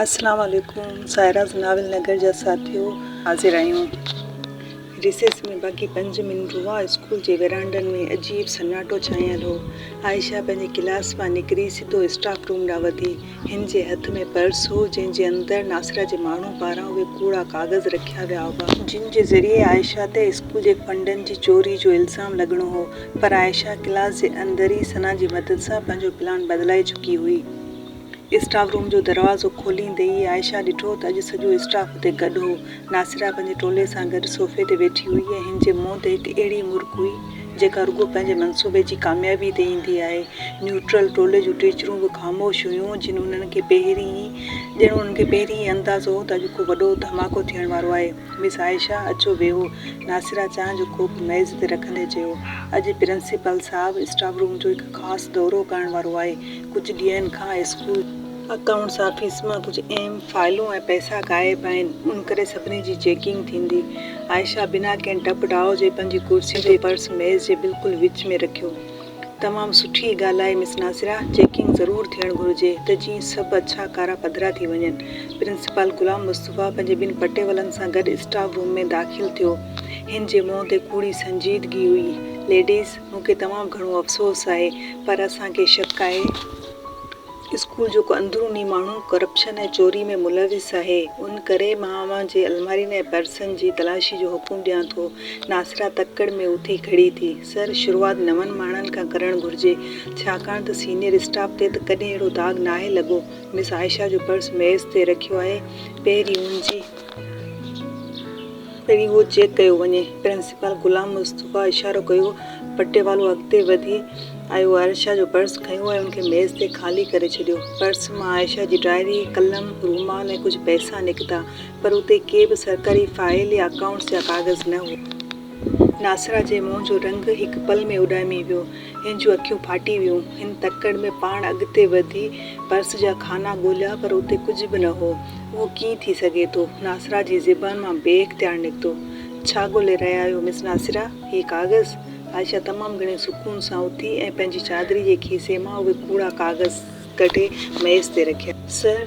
السلام عليڪم سائراز ناول نگر جا ساٿيو حاضر آهيون ريسيس ۾ باقي پنج منٽ هئا اسڪول جي ورانڊن ۾ عجيب سناٽو ڇانيل هو عائشه پنهنجي ڪلاس مان نڪري سڌو اسٽاف روم ڏانهن وڌي هن جي هٿ ۾ پرس هو جنهن جي اندر ناصره جي ماڻهو پاران اهي ڪوڙا ڪاغذ رکيا ويا هئا جن جي ذريعي عائشه تي اسڪول جي فنڊن جي چوري جو الزام لڳڻو هو پر عائشه ڪلاس جي اندر ئي ثنا جي مدد سان پنهنجو پلان بدلائي چڪي هئي. اسٽاف روم جو دروازو کوليندي ئي عائشه ڏٺو ته اڄ سڄو اسٽاف اتي گڏ هو. ناصره پنهنجي ٽولي سان گڏ صوفي تي ويٺي هئي ۽ هن جي منهن تي هڪ اهڙي مرڪ هئي، جيڪا رڳو پنهنجي منصوبي جي ڪاميابي تي ايندي آهي. نيوٽرل ٽولي جون ٽيچرون به خاموش هيون، جن انهن کي پهرين ئي ڄڻ انهن کي پهرين ئي اندازو هو ته اڄ ڪو وڏو ڌماڪو ٿيڻ وارو آهي. مس عائشه، اچو ويهو. ناصره چانهه جو ڪوپ ميز تي رکندي چيو. اڄ پرنسپال صاحب اسٽاف روم جو هڪ خاص دورو ڪرڻ وارو آهي. ڪجهه ڏينهن کان اسڪول. اڪائونٽس آفيس مان ڪجهه اهم فائلون ۽ پئسا غائب آهن، ان ڪري سڀني جي چيڪنگ ٿيندي. عائشه بنا ڪنهن ڊپ ڊاء جي پنهنجي ڪرسي جو پرس ميز جي بلڪل وچ ۾ رکيو. تمام سٺي ڳالهه آهي مس ناصره، چيڪنگ ضرور ٿيڻ گهرجي ته جيئن سڀ اڇا ڪارا پڌرا ٿي وڃن. پرنسپال غلام مصطفيٰ پنهنجي ٻن پٽيولن سان گڏ اسٽاف روم ۾ داخل ٿيو. هن جي منهن تي ڪوڙي سنجيدگي هئي. ليڊيز! مون کي تمام گهڻو افسوس آهي پر اسان کي شڪ آهي اسڪول جو ڪو اندروني ماڻهو ڪرپشن ۽ چوري ۾ ملوث آهي ان ڪري مان اوهان جي المارين ۽ پرسن جي تلاشي جو حڪم ڏيان ٿو ناصره تڪڙ ۾ اٿي کڙي ٿي سر شروعات نون ماڻهن کان ڪرڻ گهرجي ڇاڪاڻ ته سينيئر اسٽاف تي ته ڪڏهن اهڙو داغ ناهي لڳو مس عائشه جو پرس ميز تي رکيو آهي پهرين ان جي پهرين اهو چيڪ ڪيو وڃي. پرنسپال غلام مصطفيٰ اشارو ڪيو. پٽيوالو اڳتي وڌي آيو. عائشه جو پرس کنيو ۽ ان کي ميز تي خالي ڪري ڇڏيو. پرس مان عائشه جي ڊائري، قلم، رومال ۽ ڪجهه پئسا نڪتا، پر اتي ڪي به سرڪاري فائيل يا اڪائونٽس جا ڪاغذ نه هئا. ناصره جي منهن جو رنگ هڪ پل ۾ اڏامي ويو. هن جون اکيون ڦاٽي ويون. هن تڪڙ ۾ پاڻ اڳتي وڌي پرس جا خانا ڳوليا پر اتي ڪجهه به نه هو. اهو ڪيئن ٿي سگهي ٿو؟ ناصره جي زبان مان بي اختيار نڪتو. ڇا ڳولي رهيا آهيو مس ناصره؟ هي ڪاغذ؟ عائشه تمام گهڻي سڪون سان اٿي ۽ پنهنجي چادري جي کيسي مان اهي ڪوڙا ڪاغذ ڪڍي ميز تي رکيا. سر!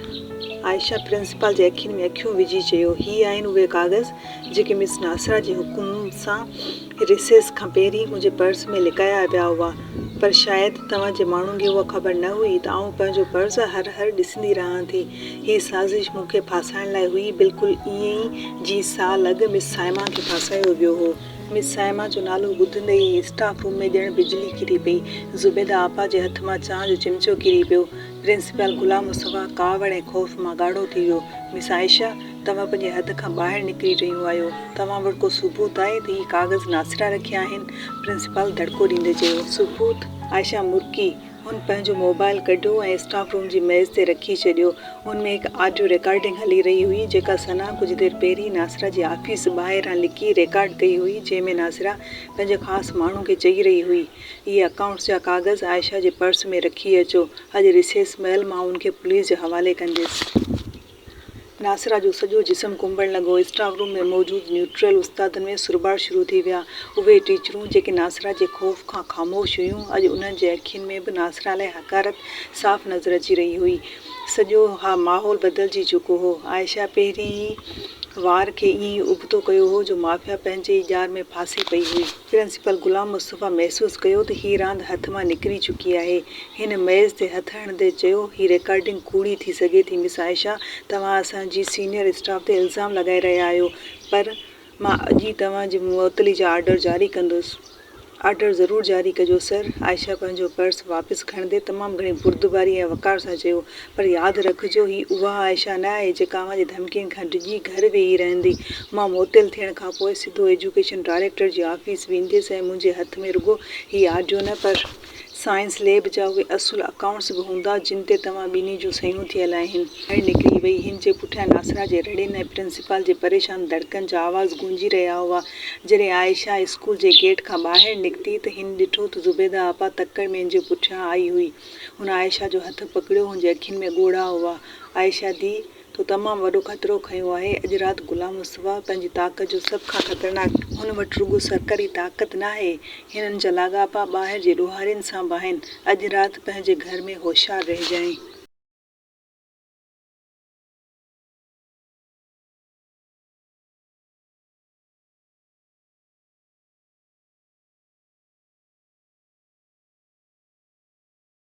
عائشه پرنسپال جي اکين ۾ اکيون وجهي چيو، هي آهن اهي ڪاغذ جيڪي مس ناصره جي حڪم سان ريسيس کان پهرين منهنجي پرس ۾ لڪايا ويا هئا، پر شايد توهان جي ماڻهن کي اها خبر نه هئي ته آئون پنهنجو پرس هر هر ڏسندي رهان ٿي. هيء سازش مون کي ڦاسائڻ لاء هئي، بلڪل ائين ئي جيئن سال اڳ مس صائمه کي ڦاسايو ويو هو. مس صائمه جو نالو ٻڌندي ئي اسٽاف روم ۾ ڄڻ بجلي ڪري پئي. زبيده آپا جي هٿ مان چانهه جو چمچو ڪري پيو. پرنسپال غلام مصطفيٰ ڪاوڙ ۽ خوف مان ڳاڙهو ٿي ويو. مس عائشه! توهان پنهنجي حد کان ٻاهر نڪري رهيون آهيو. توهان وٽ ڪو ثبوت آهي ته هي ڪاغذ ناصره رکيا آهن؟ پرنسپال دڙڪو ڏيندي چيو. ثبوت؟ عائشه مرڪي. هن پنهنجو موبائل ڪڍيو ۽ اسٽاف روم جي ميز تي رکي ڇڏيو. ان ۾ هڪ آڊيو ريڪارڊنگ هلي رهي هئي، جيڪا ثنا ڪجهه دير پهرين ناصره جي آفيس ٻاهران لڪي ريڪارڊ ڪئي هئي، جنهن ۾ ناصره پنهنجي خاص ماڻهو کي چئي رهي هئي، اهي اڪائونٽس جا ڪاغذ عائشه جي پرس ۾ رکي اچو، اڄ ريسيس مهل مان ان کي پوليس جي حوالي ڪنديس. ناصره جو سڄو جسم ڪنبڻ لڳو. اسٽاف روم ۾ موجود نيوٽرل استادن ۾ سرٻاٽ شروع ٿي ويا. اهي ٽيچرون جيڪي ناصره جي خوف کان خاموش هيون، اڄ انهن جي اکين ۾ به ناصره لاء حقارت صاف نظر اچي رهي هئي. سڄو ماحول بدلجي چڪو هو. عائشه پهرين ئي وار کي ائين ئي ابتو ڪيو هو جو مافيا پنهنجي ئي ڄار ۾ ڦاسي پئي هئي. پرنسپال غلام مصطفيٰ محسوس ڪيو ته هي راند هٿ مان نڪري چڪي آهي. هن ميز تي هٿ هڻندي چيو، هي ريڪارڊنگ ڪوڙي ٿي سگهي ٿي مس عائشه، توهان اسان جي سينيئر اسٽاف تي الزام لڳائي رهيا آهيو، پر مان اڄ ئي توهان جي معطلي جا آرڊر جاري ڪندس. آرڊر ضرور جاري ڪجو سر. عائشه پنهنجو پرس واپس کڻندي تمام گهڻي بردباري ۽ وقار سان چيو، پر ياد رکجو هي اها عائشه نه آهي جيڪا اوهان جي ڌمڪين کان ڊڄي گهر ويهي رهندي. مان معطل ٿيڻ کان پوء سڌو ايجوڪيشن ڊائريڪٽر جي آفيس وينديس ۽ منهنجي هٿ ۾ رڳو هي آڊيو نه پر سائنس ليب جا اهي اصل اڪائونٽس به هوندا جن تي توهان ٻنهي جون صحيحون ٿيل آهن. ٻاهر نڪري وئي. هن جي پٺيان ناصره جي رڙين ۽ پرنسپال جي پريشان دڙڪن جا آواز گونجي رهيا هئا. جڏهن عائشه اسڪول جي گيٽ کان ٻاهر نڪتي ته هن ڏٺو ته زبيده آپا تڪڙ ۾ هن جي پٺيان آئي هئي. هن عائشه جو هٿ پڪڙيو. هن جي اکين ۾ ڳوڙها هئا. عائشه ڌيء! تو تمام وڏو خطرو کنيو آهي. اڄ رات غلام مصطفيٰ پنهنجي طاقت جو سڀ کان خطرناڪ. هن وٽ رڳو سرڪاري طاقت ناهي، هنن جا لاڳاپا ٻاهر جي ڏوهارين سان به آهن. اڄ رات پنهنجي گهر ۾ هوشيار رهجانء.